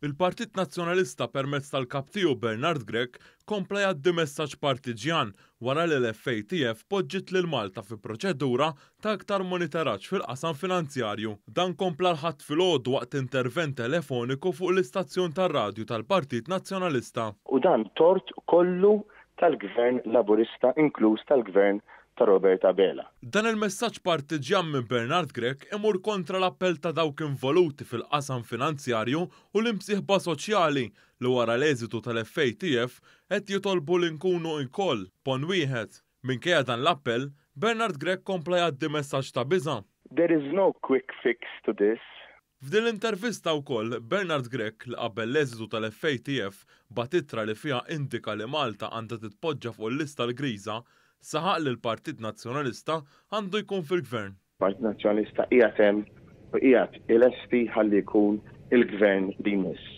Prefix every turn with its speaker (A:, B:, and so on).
A: Il-Partit Nazzjonalista permezz tal-kap tiegħu Bernard Grech kompla jgħaddi messaġġ partiġjan wara li l-FATF poġġiet lil Malta fi proċedura ta' aktar monitoraġġ fil-qasam finanzjarju. Dan kompla l-Ħadd filgħodu waqt intervent telefoniku fuq l-istazzjon tar-radju tal-Partit Nazzjonalista.
B: U dan tort kollu tal-Gvern Laburista inkluż tal-Gvern ta' Robert Abela.
A: Dan il-messaġġ partiġjan minn Bernard Grech imur kontra l-appell ta' dawk involuti fil-qasam finanzjarju u l-imsieħba soċjali li wara l-eżitu tal-FATF qed jitolbu li nkunu lkoll ponn wieħed. Minkejja dan l-appell, Bernard Grech kompla jgħaddi messaġġ ta' biża'.
B: There is no quick fix to this.
A: F'din l-intervista wkoll, Bernard Grech li qabel l-eżitu tal-FATF bagħat ittra li fiha indika li Malta għandha titpoġġa fuq il-lista l-griża, saħaq li l-Partit Nazzjonalista għandu jkun fil-Gvern.
B: Partit Nazzjonalista qiegħed hemm u qiegħed ilesti ħalli jkun il-Gvern li jmiss.